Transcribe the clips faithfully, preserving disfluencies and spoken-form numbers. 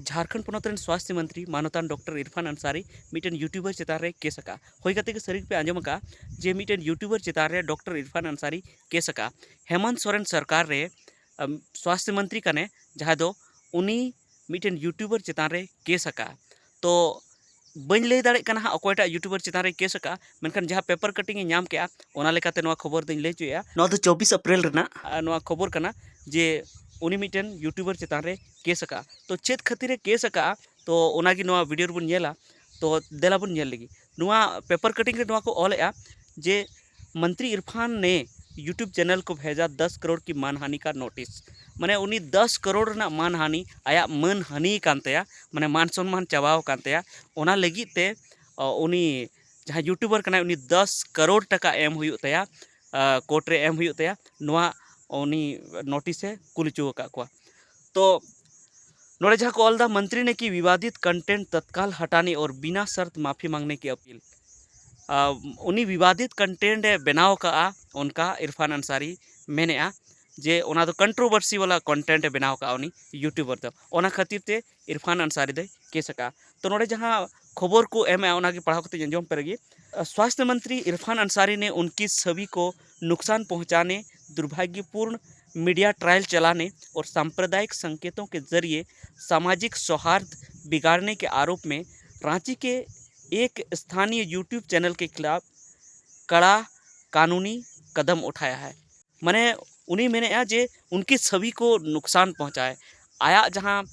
ᱡᱷᱟᱲᱠᱷᱚᱸᱰ ᱯᱚᱱᱚᱛ ᱨᱮᱱ ᱥᱣᱟᱥᱛᱷ ᱢᱚᱱᱛᱨᱤ ᱢᱟᱱᱚᱛᱟᱱ ᱰᱚᱠᱴᱚᱨ ᱤᱨᱯᱷᱟᱱ ᱟᱱᱥᱟᱨᱤ ᱢᱤᱫᱴᱮᱱ ᱭᱩᱴᱩᱵᱟᱨ ᱪᱮᱛᱟᱱ ᱨᱮ ᱠᱮᱥ ᱟᱠᱟᱫᱼᱟ᱾ ᱦᱩᱭ ᱠᱟᱛᱮ ᱜᱮ ᱥᱟᱹᱨᱤ ᱜᱮᱯᱮ ᱟᱸᱡᱚᱢ ᱟᱠᱟᱫᱼᱟ ᱡᱮ ᱢᱤᱫᱴᱮᱱ ᱭᱩᱴᱩᱵᱟᱨ ᱪᱮᱛᱟᱱ ᱨᱮ ᱰᱚᱠᱴᱚᱨ ᱤᱨᱯᱷᱟᱱ ᱟᱱᱥᱟᱨᱤ ᱠᱮᱥ ᱟᱠᱟᱫᱼᱟ᱾ ᱦᱮᱢᱚᱱᱛ ᱥᱚᱨᱮᱱ ᱥᱚᱨᱠᱟᱨ ᱨᱮ ᱟᱢ, ᱥᱣᱟᱥᱛᱷ ᱢᱚᱱᱛᱨᱤ ᱠᱟᱱᱮ, ᱡᱟᱦᱟᱸᱭ ᱫᱚ ᱩᱱᱤ ᱢᱤᱫᱴᱮᱱ ᱭᱩᱴᱩᱵᱟᱨ ᱪᱮᱛᱟᱱ ᱨᱮ ᱠᱮᱥ ᱟᱠᱟᱫᱼᱟ᱾ ᱛᱚ ᱵᱟᱹᱧ ᱞᱟᱹᱭ ᱫᱟᱲᱮᱭᱟᱜ ᱠᱟᱱᱟ ᱦᱟᱸᱜ ᱚᱠᱚᱭᱴᱟᱜ ᱭᱩᱴᱩᱵᱟᱨ ᱪᱮᱛᱟᱱ ᱨᱮ ᱠᱮᱥ ᱟᱠᱟᱫᱼᱟ, ᱢᱮᱱᱠᱷᱟᱱ ᱡᱟᱦᱟᱸ ᱯᱮᱯᱟᱨ ᱠᱟᱴᱤᱝ ᱤᱧ ᱧᱟᱢ ᱠᱮᱜᱼᱟ, ᱚᱱᱟ ᱞᱮᱠᱟᱛᱮ ᱱᱚᱣᱟ ᱠᱷᱚᱵᱚᱨ ᱫᱚᱧ ᱞᱟᱹᱭ ᱦᱚᱪᱚᱭᱮᱫᱼᱟ᱾ ᱱᱚᱣᱟ ᱫᱚ ᱪᱚᱵᱵᱤᱥ ᱮᱯᱨᱤᱞ ᱨᱮᱱᱟᱜ ᱟᱨ ᱱᱚᱣᱟ ᱠᱷᱚᱵᱚᱨ ᱠᱟᱱᱟ ᱡᱮ ᱩᱱᱤ ᱢᱤᱫᱴᱮᱱ ᱭᱩᱴᱩᱵᱟᱨ ᱪᱮᱛᱟᱱ ᱨᱮ ᱠᱮᱥ ᱟᱠᱟᱫᱼᱟ᱾ ᱛᱚ ᱪᱮᱫ ᱠᱷᱟᱹᱛᱤᱨ ᱮ ᱠᱮᱥ ᱟᱠᱟᱫᱼᱟ, ᱛᱚ ᱚᱱᱟᱜᱮ ᱱᱚᱣᱟ ᱵᱷᱤᱰᱤᱭᱳ ᱨᱮᱵᱚᱱ ᱧᱮᱞᱟ᱾ ᱛᱚ ᱫᱮᱞᱟ ᱵᱚᱱ ᱧᱮᱞ ᱞᱮᱜᱮ᱾ ᱱᱚᱣᱟ ᱯᱮᱯᱟᱨ ᱠᱟᱴᱤᱝ ᱨᱮ ᱱᱚᱣᱟ ᱠᱚ ᱚᱞᱮᱜᱼᱟ ᱡᱮ ᱢᱚᱱᱛᱨᱤ ᱤᱨᱯᱷᱟᱱ ᱱᱮ ᱭᱩᱴᱩᱵ ᱪᱮᱱᱮᱞ ᱠᱚ ᱵᱷᱮᱡᱟ ᱫᱚᱥ ᱠᱟᱨᱳᱲ ᱠᱤ ᱢᱟᱱᱦᱟᱱᱤ ᱠᱟ ᱱᱳᱴᱤᱥ᱾ ᱢᱟᱱᱮ ᱩᱱᱤ ᱫᱚᱥ ᱠᱟᱨᱳᱲ ᱨᱮᱱᱟᱜ ᱢᱟᱱᱦᱟᱱᱤ, ᱟᱭᱟᱜ ᱢᱟᱹᱱ ᱦᱟᱹᱱᱤ ᱠᱟᱱ ᱛᱟᱭᱟ, ᱢᱟᱱᱮ ᱢᱟᱱ ᱥᱚᱱᱢᱟᱱ ᱪᱟᱵᱟᱣ ᱟᱠᱟᱱ ᱛᱟᱭᱟ᱾ ᱚᱱᱟ ᱞᱟᱹᱜᱤᱫ ᱛᱮ ᱚ, ᱩᱱᱤ ᱡᱟᱦᱟᱸᱭ ᱭᱩᱴᱩᱵᱟᱨ ᱠᱟᱱᱟᱭ ᱩᱱᱤ ᱫᱚᱥ ᱠᱟᱨᱳᱲ ᱴᱟᱠᱟ ᱮᱢ ᱦᱩᱭᱩᱜ ᱛᱟᱭᱟ, ᱠᱳᱨᱴ ᱨᱮ ᱮᱢ ᱦᱩᱭᱩᱜ ᱛᱟᱭᱟ, ᱱᱚᱣᱟ ᱩᱱᱤ ᱱᱳᱴᱤᱥ ᱮ ᱠᱩᱞ ᱦᱚᱪᱚ ᱟᱠᱟᱫ ᱠᱚᱣᱟ᱾ ᱛᱚ ᱱᱚᱰᱮ ᱡᱟᱦᱟᱸ ᱠᱚ ᱚᱞ ᱮᱫᱟ, ᱢᱚᱱᱛᱨᱤ ᱱᱮ ᱠᱤ ᱵᱤᱣᱟᱫᱤᱛ ᱠᱚᱱᱴᱮᱱᱴ ᱛᱚᱛᱠᱟᱞ ᱦᱟᱴᱟᱱᱮ ᱚᱨ ᱵᱤᱱᱟ ᱥᱟᱨᱛ ᱢᱟᱯᱷᱤ ᱢᱟᱝᱜᱽᱱᱮ ᱠᱤ ᱟᱯᱤᱞ᱾ ᱟᱢ, ᱩᱱᱤ ᱵᱤᱣᱟᱫᱤᱛ ᱠᱚᱱᱴᱮᱱᱴ ᱮ ᱵᱮᱱᱟᱣ ᱟᱠᱟᱫᱼᱟ, ᱚᱱᱠᱟ ᱤᱨᱯᱷᱟᱱ ᱟᱱᱥᱟᱨᱤ ᱢᱮᱱᱮᱫᱼᱟ ᱡᱮ ᱚᱱᱟ ᱫᱚ ᱠᱚᱱᱴᱨᱳᱵᱷᱟᱨᱥᱤ ᱵᱟᱞᱟ ᱠᱚᱱᱴᱮᱱᱴ ᱮ ᱵᱮᱱᱟᱣ ᱟᱠᱟᱫᱼᱟ ᱩᱱᱤ ᱭᱩᱴᱩᱵᱟᱨ ᱫᱚ, ᱚᱱᱟ ᱠᱷᱟᱹᱛᱤᱨ ᱛᱮ ᱤᱨᱯᱷᱟᱱ ᱟᱱᱥᱟᱨᱤ ᱫᱚᱭ ᱠᱮᱥ ᱟᱠᱟᱫᱼᱟ᱾ ᱛᱚ ᱱᱚᱰᱮ ᱡᱟᱦᱟᱸ ᱠᱷᱚᱵᱚᱨ ᱠᱚ ᱮᱢᱮᱜᱼᱟ ᱚᱱᱟᱜᱮ ᱯᱟᱲᱦᱟᱣ ᱠᱟᱛᱮ ᱟᱸᱡᱚᱢ ᱯᱮ ᱞᱟᱹᱜᱤ᱾ स्वास्थ्य मंत्री इरफान अंसारी ने उनकी छवि को नुकसान पहुंचाने, दुर्भाग्यपूर्ण मीडिया ट्रायल चलाने और सांप्रदायिक संकेतों के जरिए सामाजिक सौहार्द बिगाड़ने के आरोप में रांची के एक स्थानीय यूट्यूब चैनल के खिलाफ कड़ा कानूनी कदम उठाया है। ᱢᱟᱱᱮ ᱩᱱᱤ ᱢᱮᱱᱮᱫᱼᱟ ᱡᱮ ᱩᱱᱠᱤ ᱪᱷᱚᱵᱤ ᱠᱚ ᱱᱩᱠᱥᱟᱱ ᱯᱚᱦᱚᱸᱪᱟᱭ, ᱟᱭᱟᱜ ᱡᱟᱦᱟᱸ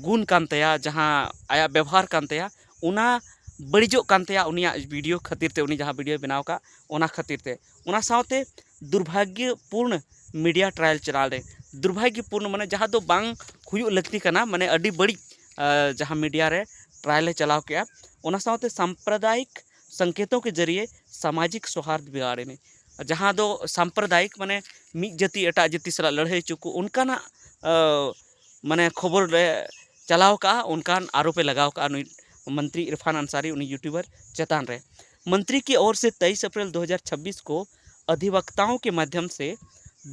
ᱜᱩᱱ ᱠᱟᱱ ᱛᱟᱭᱟ, ᱡᱟᱦᱟᱸ ᱟᱭᱟᱜ ᱵᱮᱵᱚᱦᱟᱨ ᱠᱟᱱ ᱛᱟᱭᱟ, ᱚᱱᱟ ᱵᱟᱹᱲᱤᱡᱚᱜ ᱠᱟᱱ ᱛᱟᱭᱟ ᱩᱱᱤᱭᱟᱜ ᱵᱷᱤᱰᱤᱭᱳ ᱠᱷᱟᱹᱛᱤᱨ ᱛᱮ, ᱩᱱᱤ ᱡᱟᱦᱟᱸ ᱵᱷᱤᱰᱤᱭᱳᱭ ᱵᱮᱱᱟᱣ ᱟᱠᱟᱫ ᱚᱱᱟ ᱠᱷᱟᱹᱛᱤᱨ ᱛᱮ᱾ ᱚᱱᱟ ᱥᱟᱶᱛᱮ ᱫᱩᱨᱵᱷᱟᱜᱽᱭᱚᱯᱩᱨᱱ ᱢᱤᱰᱤᱭᱟ ᱴᱨᱟᱭᱟᱞ ᱪᱟᱞᱟᱣ ᱨᱮ, ᱫᱩᱨᱵᱷᱟᱜᱽᱭᱚᱯᱩᱨᱱ ᱢᱟᱱᱮ ᱡᱟᱦᱟᱸ ᱫᱚ ᱵᱟᱝ ᱦᱩᱭᱩᱜ ᱞᱟᱹᱠᱛᱤ ᱠᱟᱱᱟ, ᱢᱟᱱᱮ ᱟᱹᱰᱤ ᱵᱟᱹᱲᱤᱡ, ᱟᱸ, ᱡᱟᱦᱟᱸ ᱢᱤᱰᱤᱭᱟ ᱨᱮ ᱴᱨᱟᱭᱟᱞ ᱮ ᱪᱟᱞᱟᱣ ᱠᱮᱜᱼᱟ, ᱚᱱᱟ ᱥᱟᱶᱛᱮ ᱥᱟᱢᱯᱨᱚᱫᱟᱭᱤᱠ ᱥᱚᱝᱠᱮᱛᱚ ᱠᱮ ᱡᱟᱹᱨᱤᱭᱮ ᱥᱟᱢᱟᱡᱤᱠ ᱥᱚᱦᱟᱨᱫ ᱵᱤᱜᱟᱲ ᱮᱱᱮ, ᱡᱟᱦᱟᱸ ᱫᱚ ᱥᱟᱢᱯᱨᱚᱫᱟᱭᱤᱠ ᱢᱟᱱᱮ ᱢᱤᱫ ᱡᱟᱹᱛᱤ ᱮᱴᱟᱜ ᱡᱟᱹᱛᱤ ᱥᱟᱞᱟᱜ ᱞᱟᱹᱲᱦᱟᱹᱭ ᱦᱚᱪᱚ ᱠᱚ, ᱚᱱᱠᱟᱱᱟᱜ, ᱟᱸ, ᱢᱟᱱᱮ ᱠᱷᱚᱵᱚᱨ ᱨᱮ ᱪᱟᱞᱟᱣ ᱠᱟᱜᱼᱟ, ᱚᱱᱠᱟᱱ ᱟᱨᱳᱯ ᱮ ᱞᱟᱜᱟᱣ ᱠᱟᱜᱼᱟ ᱱᱩᱭ ᱢᱚᱱᱛᱨᱤ ᱤᱨᱯᱷᱟᱱ ᱟᱱᱥᱟᱨᱤ ᱩᱱᱤ ᱭᱩᱴᱩᱵᱟᱨ ᱪᱮᱛᱟᱱ ᱨᱮ᱾ मंत्री की ओर से तेईस अप्रैल दो हज़ार छब्बीस को अधिवक्ताओं के माध्यम से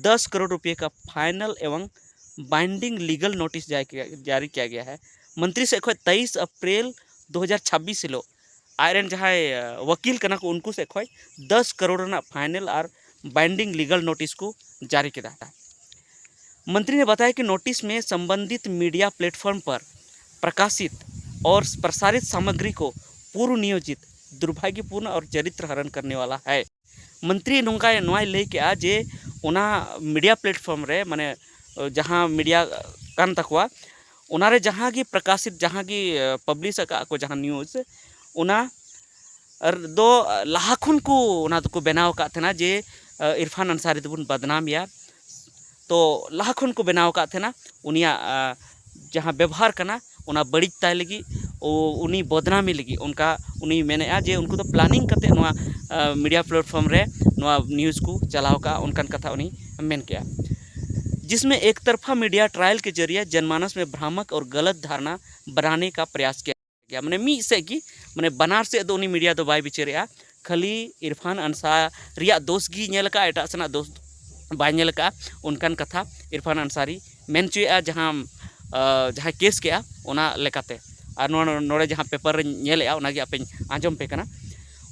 दस करोड़ रुपये का फाइनल एवं बाइंडिंग लीगल नोटिस जारी किया, जारी किया गया है। ᱢᱚᱱᱛᱨᱤ ᱥᱮᱫ ᱠᱷᱚᱱ ᱛᱮᱭᱤᱥ ᱮᱯᱨᱤᱞ ᱫᱩ ᱦᱟᱡᱟᱨ ᱪᱷᱟᱵᱵᱤᱥ ᱦᱤᱞᱳᱜ ᱟᱡᱨᱮᱱ ᱡᱟᱦᱟᱸᱭ ᱟᱸ, ᱣᱟᱹᱠᱤᱞ ᱠᱟᱱᱟ ᱠᱚ, ᱩᱱᱠᱩ ᱥᱮᱫ ᱠᱷᱚᱱ ᱫᱚᱥ ᱠᱟᱨᱳᱲ ᱨᱮᱱᱟᱜ ᱯᱷᱟᱭᱱᱮᱞ ᱟᱨ ᱵᱟᱭᱤᱱᱰᱤᱝ ᱞᱤᱜᱟᱞ ᱱᱳᱴᱤᱥ ᱠᱚ ᱡᱟᱹᱨᱤ ᱠᱮᱫᱟ᱾ मंत्री ने बताया कि नोटिस में संबंधित मीडिया प्लेटफॉर्म पर प्रकाशित और प्रसारित सामग्री को पूर्व नियोजित, दुर्भाग्यपूर्ण और चरित्र हरण करने वाला है। ᱢᱚᱱᱛᱨᱤ ᱱᱚᱝᱠᱟᱭ ᱱᱚᱣᱟᱭ ᱞᱟᱹᱭ ᱠᱮᱜᱼᱟ ᱡᱮ ᱚᱱᱟ ᱢᱤᱰᱤᱭᱟ ᱯᱞᱮᱴᱯᱷᱚᱨᱢ ᱨᱮ, ᱢᱟᱱᱮ ᱡᱟᱦᱟᱸ ᱢᱤᱰᱤᱭᱟ ᱠᱟᱱ ᱛᱟᱠᱚᱣᱟ, ᱚᱱᱟᱨᱮ ᱡᱟᱦᱟᱸ ᱜᱮ ᱯᱨᱚᱠᱟᱥᱤᱛ, ᱡᱟᱦᱟᱸ ᱜᱮ ᱯᱟᱵᱽᱞᱤᱥ ᱟᱠᱟᱫ ᱠᱚ ᱡᱟᱦᱟᱸ ᱱᱤᱭᱩᱡᱽ, ᱚᱱᱟ ᱫᱚ ᱞᱟᱦᱟ ᱠᱷᱚᱱ ᱠᱚ ᱚᱱᱟ ᱫᱚᱠᱚ ᱵᱮᱱᱟᱣ ᱟᱠᱟᱫ ᱛᱟᱦᱮᱱᱟ ᱡᱮ ᱤᱨᱯᱷᱟᱱ ᱟᱱᱥᱟᱨᱤ ᱫᱚᱵᱚᱱ ᱵᱟᱫᱱᱟᱢᱮᱭᱟ᱾ ᱛᱚ ᱞᱟᱦᱟ ᱠᱷᱚᱱ ᱠᱚ ᱵᱮᱱᱟᱣ ᱟᱠᱟᱫ ᱛᱟᱦᱮᱱᱟ ᱩᱱᱤᱭᱟᱜ ᱡᱟᱦᱟᱸ ᱵᱮᱵᱚᱦᱟᱨ ᱠᱟᱱᱟ ᱚᱱᱟ ᱵᱟᱹᱲᱤᱡ ᱛᱟᱭ ᱞᱟᱹᱜᱤᱫ, ᱩᱱᱤ ᱵᱚᱫᱱᱟᱢᱤ ᱞᱟᱹᱜᱤᱫ, ᱚᱱᱠᱟ ᱩᱱᱤ ᱢᱮᱱᱮᱫᱼᱟ ᱡᱮ ᱩᱱᱠᱩ ᱫᱚ ᱯᱞᱟᱱᱤᱝ ᱠᱟᱛᱮ ᱱᱚᱣᱟ ᱢᱤᱰᱤᱭᱟ ᱯᱞᱮᱴᱯᱷᱚᱨᱢ ᱨᱮ ᱱᱚᱣᱟ ᱱᱤᱭᱩᱡᱽ ᱠᱚ ᱪᱟᱞᱟᱣ ᱠᱟᱜᱼᱟ, ᱚᱱᱠᱟᱱ ᱠᱟᱛᱷᱟ ᱩᱱᱤ ᱢᱮᱱ ᱠᱮᱜᱼᱟ᱾ जिसमें एक तरफा मीडिया ट्रायल के जरिए जनमानस में भ्रामक और गलत धारणा बनाने का प्रयास किया गया। ᱢᱟᱱᱮ ᱢᱤᱫ ᱥᱮᱫ ᱜᱮ, ᱢᱟᱱᱮ ᱵᱟᱱᱟᱨ ᱥᱮᱫ ᱫᱚ ᱩᱱᱤ ᱢᱤᱰᱤᱭᱟ ᱫᱚ ᱵᱟᱭ ᱵᱤᱪᱟᱹᱨᱮᱜᱼᱟ, ᱠᱷᱟᱹᱞᱤ ᱤᱨᱯᱷᱟᱱ ᱟᱱᱥᱟᱨᱤᱭᱟᱜ ᱫᱳᱥ ᱜᱮ ᱧᱮᱞ ᱟᱠᱟᱫᱼᱟ, ᱮᱴᱟᱜ ᱥᱮᱱᱟᱜ ᱫᱳᱥ ᱵᱟᱭ ᱧᱮᱞ ᱟᱠᱟᱫᱼᱟ᱾ ᱚᱱᱠᱟᱱ ᱠᱟᱛᱷᱟ ᱤᱨᱯᱷᱟᱱ ᱟᱱᱥᱟᱨᱤ ᱢᱮᱱ ᱦᱚᱪᱚᱭᱮᱫᱼᱟ, ᱡᱟᱦᱟᱸ ᱡᱟᱦᱟᱸᱭ ᱠᱮᱥ ᱠᱮᱜᱼᱟ ᱚᱱᱟ ᱞᱮᱠᱟᱛᱮ᱾ ᱟᱨ ᱱᱚᱣᱟ ᱱᱚᱰᱮ ᱡᱟᱦᱟᱸ ᱯᱮᱯᱟᱨ ᱨᱮᱧ ᱧᱮᱞᱮᱜᱼᱟ ᱚᱱᱟᱜᱮ ᱟᱯᱮᱧ ᱟᱸᱡᱚᱢ ᱯᱮ ᱠᱟᱱᱟ᱾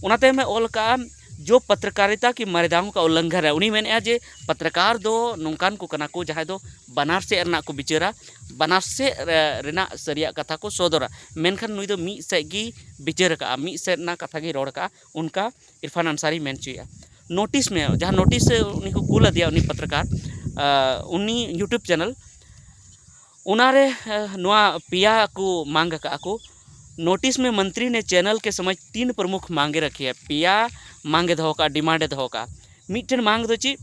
ᱚᱱᱟ ᱛᱟᱭᱚᱢᱮ ᱚᱞ ᱟᱠᱟᱫᱼᱟ, ᱡᱚ ᱯᱚᱛᱨᱚᱠᱟᱨᱤᱛᱟ ᱠᱤ ᱢᱟᱨᱮᱫᱟᱣ ᱠᱟ ᱩᱞᱞᱚᱝᱜᱷᱚᱱ ᱦᱟᱭ᱾ ᱩᱱᱤ ᱢᱮᱱᱮᱫᱼᱟ ᱡᱮ ᱯᱚᱛᱨᱚᱠᱟᱨ ᱫᱚ ᱱᱚᱝᱠᱟᱱ ᱠᱚ ᱠᱟᱱᱟ ᱠᱚ ᱡᱟᱦᱟᱸᱭ ᱫᱚ ᱵᱟᱱᱟᱨ ᱥᱮᱫ ᱨᱮᱱᱟᱜ ᱠᱚ ᱵᱤᱪᱟᱹᱨᱟ, ᱵᱟᱱᱟᱨ ᱥᱮᱫ ᱨᱮᱱᱟᱜ ᱥᱟᱹᱨᱤᱭᱟᱜ ᱠᱟᱛᱷᱟ ᱠᱚ ᱥᱚᱫᱚᱨᱟ, ᱢᱮᱱᱠᱷᱟᱱ ᱱᱩᱭ ᱫᱚ ᱢᱤᱫ ᱥᱮᱫ ᱜᱮ ᱵᱤᱪᱟᱹᱨ ᱟᱠᱟᱫᱼᱟ, ᱢᱤᱫ ᱥᱮᱫ ᱨᱮᱱᱟᱜ ᱠᱟᱛᱷᱟ ᱜᱮᱭ ᱨᱚᱲ ᱟᱠᱟᱫᱼᱟ, ᱚᱱᱠᱟ ᱤᱨᱯᱷᱟᱱ ᱟᱱᱥᱟᱨᱤ ᱢᱮᱱ ᱦᱚᱪᱚᱭᱮᱫᱼᱟ᱾ ᱱᱳᱴᱤᱥ ᱢᱮ, ᱡᱟᱦᱟᱸ ᱱᱳᱴᱤᱥ ᱩᱱᱤ ᱠᱚ ᱠᱩᱞ ᱟᱫᱮᱭᱟ ᱩᱱᱤ ᱯᱚᱛᱨᱚᱠᱟᱨ, ᱩᱱᱤ ᱭᱩᱴᱩᱵᱽ ᱪᱮᱱᱮᱞ, ᱚᱱᱟᱨᱮ ᱱᱚᱣᱟ ᱯᱮᱭᱟ ᱠᱚ ᱢᱟᱝ ᱟᱠᱟᱫᱼᱟ ᱠᱚ᱾ नोटिस में मंत्री ने चैनल के समक्ष तीन प्रमुख मांगे रखी है। ᱯᱮᱭᱟ ᱢᱟᱝ ᱮ ᱫᱚᱦᱚ ᱠᱟᱜᱼᱟ, ᱰᱤᱢᱟᱱᱰ ᱮ ᱫᱚᱦᱚ ᱠᱟᱜᱼᱟ᱾ ᱢᱤᱫᱴᱮᱱ ᱢᱟᱝ ᱫᱚ ᱪᱮᱫ?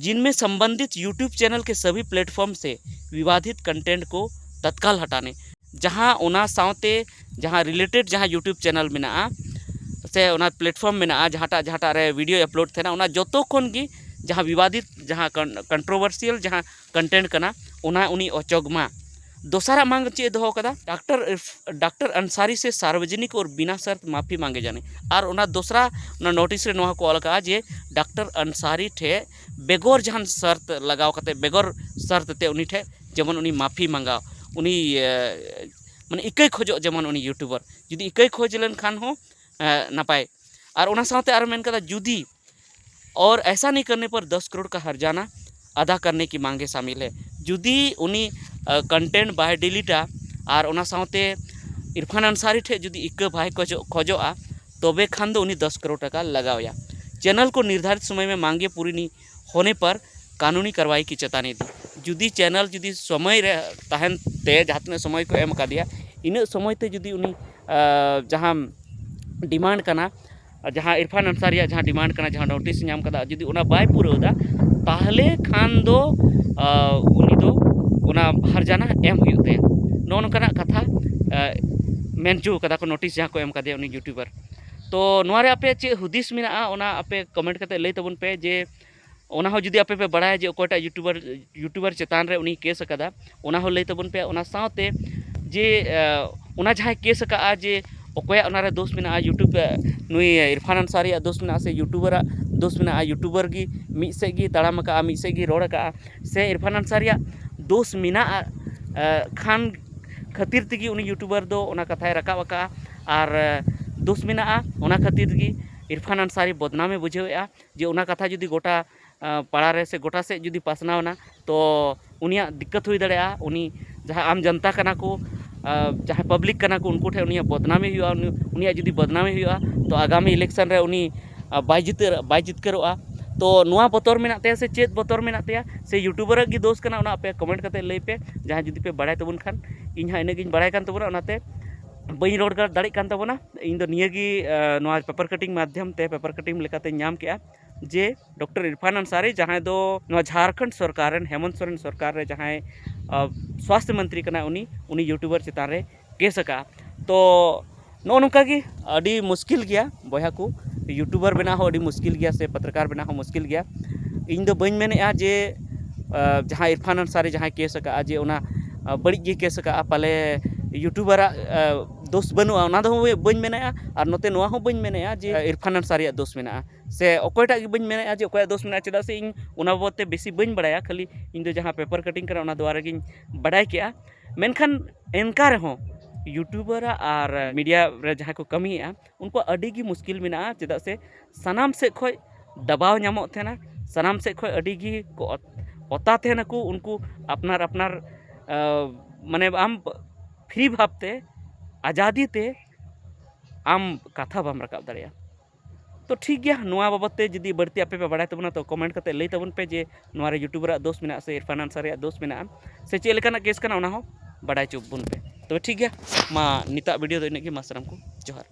जिनमें संबंधित यूट्यूब चैनल के सभी प्लेटफॉर्म से विवादित कंटेंट को तत्काल हटाने, ᱡᱟᱦᱟᱸ ᱚᱱᱟ ᱥᱟᱶᱛᱮ ᱡᱟᱦᱟᱸ ᱨᱤᱞᱮᱴᱮᱰ ᱡᱟᱦᱟᱸ ᱭᱩᱴᱩᱵᱽ ᱪᱮᱱᱮᱞ ᱢᱮᱱᱟᱜᱼᱟ ᱥᱮ ᱚᱱᱟ ᱯᱞᱮᱴᱯᱷᱚᱨᱢ ᱢᱮᱱᱟᱜᱼᱟ, ᱡᱟᱦᱟᱸᱴᱟᱜ ᱡᱟᱦᱟᱸᱴᱟᱜ ᱨᱮ ᱵᱷᱤᱰᱤᱭᱳ ᱟᱯᱞᱳᱰ ᱛᱟᱦᱮᱱᱟ, ᱚᱱᱟ ᱡᱚᱛᱚ ᱠᱷᱚᱱ ᱜᱮ ᱡᱟᱦᱟᱸ ᱵᱤᱵᱟᱫᱤᱛ, ᱡᱟᱦᱟᱸ ᱠᱚᱱᱴᱨᱳᱵᱷᱟᱨᱥᱤᱭᱟᱞ ᱡᱟᱦᱟᱸ ᱠᱚᱱᱴᱮᱱᱴ ᱠᱟᱱᱟ, ᱚᱱᱟ ᱩᱱᱤ ᱚᱪᱚᱜᱽ ᱢᱟ᱾ ᱫᱚᱥᱟᱨᱟᱜ ᱢᱟᱝ ᱪᱮᱫ ᱮ ᱫᱚᱦᱚ ᱠᱟᱫᱟ? ᱰᱟᱠᱛᱟᱨ ᱰᱟᱠᱛᱟᱨ ᱟᱱᱥᱟᱨᱤ ᱥᱮ ᱥᱟᱨᱵᱚᱡᱚᱱᱤᱠ ᱚᱨ ᱵᱤᱱᱟ ᱥᱟᱨᱛ ᱢᱟᱯᱷᱤ ᱢᱟᱝᱜᱮ ᱡᱟᱱᱮ᱾ ᱟᱨ ᱚᱱᱟ ᱫᱚᱥᱨᱟ ᱚᱱᱟ ᱱᱳᱴᱤᱥ ᱨᱮ ᱱᱚᱣᱟ ᱠᱚ ᱚᱞ ᱟᱠᱟᱫᱼᱟ ᱡᱮ ᱰᱟᱠᱛᱟᱨ ᱟᱱᱥᱟᱨᱤ ᱴᱷᱮᱱ ᱵᱮᱜᱚᱨ ᱡᱟᱦᱟᱱ ᱥᱟᱨᱛ ᱞᱟᱜᱟᱣ ᱠᱟᱛᱮ, ᱵᱮᱜᱚᱨ ᱥᱟᱨᱛ ᱛᱮ ᱩᱱᱤ ᱴᱷᱮᱱ ᱡᱮᱢᱚᱱ ᱩᱱᱤ ᱢᱟᱯᱷᱤ ᱢᱟᱸᱜᱟᱣ, ᱩᱱᱤ ᱢᱟᱱᱮ ᱤᱠᱟᱹᱭ ᱠᱷᱚᱡᱚᱜ, ᱡᱮᱢᱚᱱ ᱩᱱᱤ YouTuber ᱡᱩᱫᱤ ᱤᱠᱟᱹᱭ ᱠᱷᱚᱡᱽ ᱞᱮᱱᱠᱷᱟᱱ ᱦᱚᱸ ᱱᱟᱯᱟᱭ᱾ ᱟᱨ ᱚᱱᱟ ᱥᱟᱶᱛᱮ ᱟᱨᱚ ᱢᱮᱱ ᱠᱟᱫᱟ, ᱡᱩᱫᱤ ᱚᱨ ᱮᱥᱟ ᱱᱤ ᱠᱟᱨᱱᱮ ᱯᱟᱨ ᱫᱚᱥ ᱠᱟᱨᱳᱲ ᱠᱟ ᱦᱟᱨᱡᱟᱱᱟ ᱟᱫᱟ ᱠᱟᱨᱱᱮ ᱠᱤ ᱢᱟᱝᱜᱮ ᱥᱟᱢᱤᱞ ᱦᱮ᱾ ᱡᱩᱫᱤ ᱩᱱᱤ ᱠᱚᱱᱴᱮᱱᱴ ᱵᱟᱭ ᱰᱤᱞᱤᱴᱟ ᱟᱨ ᱚᱱᱟ ᱥᱟᱶᱛᱮ ᱤᱨᱯᱷᱟᱱ ᱟᱱᱥᱟᱨᱤ ᱴᱷᱮᱱ ᱡᱩᱫᱤ ᱤᱠᱟᱹ ᱵᱟᱭ ᱠᱷᱚᱡᱚᱜ ᱠᱷᱚᱡᱚᱜᱼᱟ, ᱛᱚᱵᱮ ᱠᱷᱟᱱ ᱫᱚ ᱩᱱᱤ ᱫᱚᱥ ᱠᱟᱨᱳᱲ ᱴᱟᱠᱟ ᱞᱟᱜᱟᱣ ᱮᱭᱟ᱾ ᱪᱮᱱᱮᱞ ᱠᱚ ᱱᱤᱨᱫᱷᱟᱨᱤᱛ ᱥᱚᱢᱚᱭ ᱢᱮ ᱢᱟᱝᱜᱮ ᱯᱩᱨᱤ ᱱᱤ ᱦᱳᱱᱮ ᱯᱟᱨ ᱠᱟᱱᱩᱱᱤ ᱠᱟᱨᱣᱟᱭ ᱠᱤ ᱪᱮᱛᱟᱱᱤ ᱫᱤ᱾ ᱡᱩᱫᱤ ᱪᱮᱱᱮᱞ ᱡᱩᱫᱤ ᱥᱚᱢᱚᱭ ᱨᱮ ᱛᱟᱦᱮᱱ ᱛᱮ, ᱡᱟᱦᱟᱸ ᱛᱤᱱᱟᱹᱜ ᱥᱚᱢᱚᱭ ᱠᱚ ᱮᱢ ᱟᱠᱟᱫᱮᱭᱟ, ᱤᱱᱟᱹᱜ ᱥᱚᱢᱚᱭ ᱛᱮ ᱡᱩᱫᱤ ᱩᱱᱤ ᱡᱟᱦᱟᱸ ᱰᱤᱢᱟᱱᱰ ᱠᱟᱱᱟ, ᱡᱟᱦᱟᱸ ᱤᱨᱯᱷᱟᱱ ᱟᱱᱥᱟᱨᱤᱭᱟᱜ ᱡᱟᱦᱟᱸ ᱰᱤᱢᱟᱱᱰ ᱠᱟᱱᱟ, ᱡᱟᱦᱟᱸ ᱱᱳᱴᱤᱥ ᱧᱟᱢ ᱠᱟᱫᱟ, ᱡᱩᱫᱤ ᱚᱱᱟ ᱵᱟᱭ ᱯᱩᱨᱟᱹᱣ ᱮᱫᱟ, ᱛᱟᱦᱚᱞᱮ ᱠᱷᱟᱱ ᱫᱚ ᱩᱱᱤ ᱫᱚ ᱚᱱᱟ ᱦᱟᱨᱡᱟᱱᱟ ᱮᱢ ᱦᱩᱭᱩᱜ ᱛᱟᱭᱟ᱾ ᱱᱚᱜᱼᱚ ᱱᱚᱝᱠᱟᱱᱟᱜ ᱠᱟᱛᱷᱟ ᱢᱮᱱ ᱦᱚᱪᱚ ᱠᱟᱫᱟ ᱠᱚ, ᱱᱳᱴᱤᱥ ᱡᱟᱦᱟᱸ ᱠᱚ ᱮᱢ ᱠᱟᱫᱮᱭᱟ ᱩᱱᱤ YouTuber᱾ ᱛᱚ ᱱᱚᱣᱟ ᱨᱮ ᱟᱯᱮ ᱪᱮᱫ ᱦᱩᱫᱤᱥ ᱢᱮᱱᱟᱜᱼᱟ, ᱚᱱᱟ ᱟᱯᱮ ᱠᱚᱢᱮᱱᱴ ᱠᱟᱛᱮ ᱞᱟᱹᱭ ᱛᱟᱵᱚᱱ ᱯᱮ, ᱡᱮ ᱚᱱᱟ ᱦᱚᱸ ᱡᱩᱫᱤ ᱟᱯᱮ ᱯᱮ ᱵᱟᱲᱟᱭᱟ ᱡᱮ ᱚᱠᱚᱭᱴᱟᱜ YouTuber, YouTuber ᱪᱮᱛᱟᱱ ᱨᱮ ᱩᱱᱤ ᱠᱮᱥ ᱟᱠᱟᱫᱟ, ᱚᱱᱟ ᱦᱚᱸ ᱞᱟᱹᱭ ᱛᱟᱵᱚᱱ ᱯᱮ᱾ ᱚᱱᱟ ᱥᱟᱶᱛᱮ ᱡᱮ ᱚᱱᱟ ᱡᱟᱦᱟᱸᱭ ᱠᱮᱥ ᱟᱠᱟᱫᱼᱟ, ᱡᱮ ᱚᱠᱚᱭᱟᱜ ᱚᱱᱟᱨᱮ ᱫᱳᱥ ᱢᱮᱱᱟᱜᱼᱟ, YouTube ᱱᱩᱭ ᱤᱨᱯᱷᱟᱱ ᱟᱱᱥᱟᱨᱤᱭᱟᱜ ᱫᱳᱥ ᱢᱮᱱᱟᱜᱼᱟ ᱥᱮ YouTuberᱟᱜ ᱫᱳᱥ ᱢᱮᱱᱟᱜᱼᱟ? YouTuber ᱜᱮ ᱢᱤᱫ ᱥᱮᱫ ᱜᱮ ᱛᱟᱲᱟᱢ ᱟᱠᱟᱫᱼᱟ, ᱢᱤᱫ ᱥᱮᱫ ᱜᱮ ᱨᱚᱲ ᱟᱠᱟᱫᱼᱟ, ᱥᱮ ᱤᱨᱯᱷᱟᱱ ᱟᱱᱥᱟᱨᱤᱭᱟᱜ ᱫᱳᱥ ᱢᱮᱱᱟᱜᱼᱟ ᱠᱷᱟᱱ ᱠᱷᱟᱹᱛᱤᱨ ᱛᱮᱜᱮ ᱩᱱᱤ YouTuber ᱫᱚ ᱚᱱᱟ ᱠᱟᱛᱷᱟᱭ ᱨᱟᱠᱟᱵ ᱟᱠᱟᱫᱼᱟ? ᱟᱨ ᱫᱳᱥ ᱢᱮᱱᱟᱜᱼᱟ, ᱚᱱᱟ ᱠᱷᱟᱹᱛᱤᱨ ᱜᱮ ᱤᱨᱯᱷᱟᱱ ᱟᱱᱥᱟᱨᱤ ᱵᱚᱫᱱᱟᱢᱮ ᱵᱩᱡᱷᱟᱹᱣᱮᱫᱼᱟ᱾ ᱡᱮ ᱚᱱᱟ ᱠᱟᱛᱷᱟ ᱡᱩᱫᱤ ᱜᱚᱴᱟ ᱯᱟᱲᱟ ᱨᱮ ᱥᱮ ᱜᱚᱴᱟ ᱥᱮᱫ ᱡᱩᱫᱤ ᱯᱟᱥᱱᱟᱣ ᱮᱱᱟ, ᱛᱚ ᱩᱱᱤᱭᱟᱜ ᱫᱤᱠᱠᱟᱛ ᱦᱩᱭ ᱫᱟᱲᱮᱭᱟᱜᱼᱟ᱾ ᱩᱱᱤ ᱡᱟᱦᱟᱸ ᱟᱢ ᱡᱚᱱᱛᱟ ᱠᱟᱱᱟ ᱠᱚ, ᱡᱟᱦᱟᱸᱭ ᱯᱟᱵᱽᱞᱤᱠ ᱠᱟᱱᱟ ᱠᱚ, ᱩᱱᱠᱩ ᱴᱷᱮᱱ ᱩᱱᱤᱭᱟᱜ ᱵᱚᱫᱱᱟᱢᱤ ᱦᱩᱭᱩᱜᱼᱟ᱾ ᱩᱱᱤ, ᱩᱱᱤᱭᱟᱜ ᱡᱩᱫᱤ ᱵᱚᱫᱱᱟᱢᱤ ᱦᱩᱭᱩᱜᱼᱟ, ᱛᱚ ᱟᱜᱟᱢᱤ ᱤᱞᱮᱠᱥᱚᱱ ᱨᱮ ᱩᱱᱤ ᱵᱟᱭ ᱡᱤᱛᱟᱹ ᱵᱟᱭ ᱡᱤᱛᱠᱟᱹᱨᱚᱜᱼᱟ᱾ ᱛᱚ ᱱᱚᱣᱟ ᱵᱚᱛᱚᱨ ᱢᱮᱱᱟᱜ ᱛᱟᱭᱟ ᱥᱮ ᱪᱮᱫ ᱵᱚᱛᱚᱨ ᱢᱮᱱᱟᱜ ᱛᱟᱭᱟ, ᱥᱮ YouTuberᱟᱜ ᱜᱮ ᱫᱳᱥ ᱠᱟᱱᱟ, ᱚᱱᱟ ᱟᱯᱮ ᱠᱚᱢᱮᱱᱴ ᱠᱟᱛᱮ ᱞᱟᱹᱭ ᱯᱮ᱾ ᱡᱟᱦᱟᱸᱭ ᱡᱩᱫᱤ ᱯᱮ ᱵᱟᱲᱟᱭ ᱛᱟᱵᱚᱱ ᱠᱷᱟᱱ, ᱤᱧ ᱦᱟᱸᱜ ᱤᱱᱟᱹᱜ ᱜᱤᱧ ᱵᱟᱲᱟᱭ ᱠᱟᱱ ᱛᱟᱵᱚᱱᱟ, ᱚᱱᱟᱛᱮ ᱵᱟᱹᱧ ᱨᱚᱲ ᱫᱟᱲᱮᱭᱟᱜ ᱠᱟᱱ ᱛᱟᱵᱚᱱᱟ᱾ ᱤᱧ ᱫᱚ ᱱᱤᱭᱟᱹ ᱜᱮ ᱱᱚᱣᱟ ᱯᱮᱯᱟᱨ ᱠᱟᱴᱤᱝ ᱢᱟᱫᱽᱫᱷᱚᱢ ᱛᱮ, ᱯᱮᱯᱟᱨ ᱠᱟᱴᱤᱝ ᱞᱮᱠᱟᱛᱮᱧ ᱧᱟᱢ ᱠᱮᱜᱼᱟ ᱡᱮ ᱰᱚᱠᱴᱚᱨ ᱤᱨᱯᱷᱟᱱ ᱟᱱᱥᱟᱨᱤ, ᱡᱟᱦᱟᱸᱭ ᱫᱚ ᱱᱚᱣᱟ ᱡᱷᱟᱲᱠᱷᱚᱸᱰ ᱥᱚᱨᱠᱟᱨ ᱨᱮᱱ, ᱦᱮᱢᱚᱱᱛ ᱥᱚᱨᱮᱱ ᱥᱚᱨᱠᱟᱨ ᱨᱮ ᱡᱟᱦᱟᱸᱭ ᱥᱣᱟᱥᱛᱷ ᱢᱚᱱᱛᱨᱤ ᱠᱟᱱᱟᱭ, ᱩᱱᱤ, ᱩᱱᱤ YouTuber ᱪᱮᱛᱟᱱ ᱨᱮ ᱠᱮᱥ ᱟᱠᱟᱫᱼᱟ᱾ ᱛᱚ ᱱᱚᱜᱼᱚ ᱱᱚᱝᱠᱟ ᱜᱮ ᱟᱹᱰᱤ ᱢᱩᱥᱠᱤᱞ ᱜᱮᱭᱟ ᱵᱚᱭᱦᱟ ᱠᱚ, YouTuber ᱵᱮᱱᱟᱣ ᱦᱚᱸ ᱟᱹᱰᱤ ᱢᱩᱥᱠᱤᱞ ᱜᱮᱭᱟ ᱥᱮ ᱯᱚᱛᱨᱚᱠᱟᱨ ᱵᱮᱱᱟᱣ ᱦᱚᱸ ᱢᱩᱥᱠᱤᱞ ᱜᱮᱭᱟ᱾ ᱤᱧ ᱫᱚ ᱵᱟᱹᱧ ᱢᱮᱱᱮᱫᱼᱟ ᱡᱮ ᱡᱟᱦᱟᱸ ᱤᱨᱯᱷᱟᱱ ᱟᱱᱥᱟᱨᱤ ᱡᱟᱦᱟᱸᱭ ᱠᱮᱥ ᱟᱠᱟᱫᱼᱟ, ᱡᱮ ᱚᱱᱟ ᱵᱟᱹᱲᱤᱡ ᱜᱮ ᱠᱮᱥ ᱟᱠᱟᱫᱼᱟ, ᱯᱟᱞᱮ YouTuberᱟᱜ ᱫᱳᱥ ᱵᱟᱹᱱᱩᱜᱼᱟ, ᱚᱱᱟ ᱫᱚ ᱵᱟᱹᱧ ᱢᱮᱱᱮᱫᱼᱟ᱾ ᱟᱨ ᱱᱚᱛᱮ ᱱᱚᱣᱟ ᱦᱚᱸ ᱵᱟᱹᱧ ᱢᱮᱱᱮᱫᱼᱟ ᱡᱮ ᱤᱨᱯᱷᱟᱱ ᱟᱱᱥᱟᱨᱤᱭᱟᱜ ᱫᱳᱥ ᱢᱮᱱᱟᱜᱼᱟ, ᱥᱮ ᱚᱠᱚᱭᱴᱟᱜ ᱜᱮ ᱵᱟᱹᱧ ᱢᱮᱱᱮᱫᱼᱟ ᱡᱮ ᱚᱠᱚᱭᱟᱜ ᱫᱳᱥ ᱢᱮᱱᱟᱜᱼᱟ, ᱪᱮᱫᱟᱜ ᱥᱮ ᱤᱧ ᱚᱱᱟ ᱵᱟᱵᱚᱫ ᱛᱮ ᱵᱮᱥᱤ ᱵᱟᱹᱧ ᱵᱟᱲᱟᱭᱟ, ᱠᱷᱟᱹᱞᱤ ᱤᱧ ᱫᱚ ᱡᱟᱦᱟᱸ ᱯᱮᱯᱟᱨ ᱠᱟᱴᱤᱝ ᱠᱟᱱᱟ ᱚᱱᱟ ᱫᱩᱣᱟᱨᱟ ᱜᱤᱧ ᱵᱟᱰᱟᱭ ᱠᱮᱜᱼᱟ᱾ ᱢᱮᱱᱠᱷᱟᱱ ᱮᱱᱠᱟ ᱨᱮᱦᱚᱸ YouTuberᱟᱜ ᱟᱨ media ᱨᱮ ᱡᱟᱦᱟᱸᱭ ᱠᱚ ᱠᱟᱹᱢᱤᱭᱮᱫᱼᱟ, ᱩᱱᱠᱩᱣᱟᱜ ᱟᱹᱰᱤ ᱜᱮ ᱢᱩᱥᱠᱤᱞ ᱢᱮᱱᱟᱜᱼᱟ᱾ ᱪᱮᱫᱟᱜ ᱥᱮ ᱥᱟᱱᱟᱢ ᱥᱮᱫ ᱠᱷᱚᱱ ᱫᱟᱵᱟᱣ ᱧᱟᱢᱚᱜ ᱛᱟᱦᱮᱱᱟ, ᱥᱟᱱᱟᱢ ᱥᱮᱫ ᱠᱷᱚᱱ ᱟᱹᱰᱤ ᱜᱮ ᱠᱚ ᱚᱛ- ᱚᱛᱟ ᱛᱟᱦᱮᱱᱟᱠᱚ ᱩᱱᱠᱩ ᱟᱯᱱᱟᱨ ᱟᱯᱱᱟᱨ, ᱟᱸ, ᱢᱟᱱᱮ ᱟᱢ free ᱵᱷᱟᱵᱽ ᱛᱮ, ᱟᱡᱟᱫᱤ ᱛᱮ ᱟᱢ ᱠᱟᱛᱷᱟ ᱵᱟᱢ ᱨᱟᱠᱟᱵ ᱫᱟᱲᱮᱭᱟᱜᱼᱟ᱾ ᱛᱚ ᱴᱷᱤᱠ ᱜᱮᱭᱟ, ᱱᱚᱣᱟ ᱵᱟᱵᱚᱫ ᱛᱮ ᱡᱩᱫᱤ ᱵᱟᱹᱲᱛᱤ ᱟᱯᱮ ᱯᱮ ᱵᱟᱲᱟᱭ ᱛᱟᱵᱚᱱᱟ, ᱛᱚ comment ᱠᱟᱛᱮ ᱞᱟᱹᱭ ᱛᱟᱵᱚᱱ ᱯᱮ ᱡᱮ ᱱᱚᱣᱟ ᱨᱮ YouTuberᱟᱜ ᱫᱳᱥ ᱢᱮᱱᱟᱜᱼᱟ ᱥᱮ ᱤᱨᱯᱷᱟᱱ ᱟᱱᱥᱟᱨᱤᱭᱟᱜ ᱫᱳᱥ ᱢᱮᱱᱟᱜᱼᱟ, ᱥᱮ ᱪᱮᱫ ᱞᱮᱠᱟᱱᱟᱜ case ᱠᱟᱱᱟ, ᱚᱱᱟ ᱦᱚᱸ ᱵᱟᱲᱟᱭ ᱦᱚᱪᱚ ᱵᱚᱱ ᱯᱮ᱾ ᱛᱚᱵᱮ ᱴᱷᱤᱠ ᱜᱮᱭᱟ, ᱢᱟ ᱱᱤᱛᱟᱜ video ᱫᱚ ᱤᱱᱟᱹᱜ ᱜᱮ᱾ ᱢᱟ ᱥᱟᱱᱟᱢ ᱠᱚ ᱡᱚᱦᱟᱨ᱾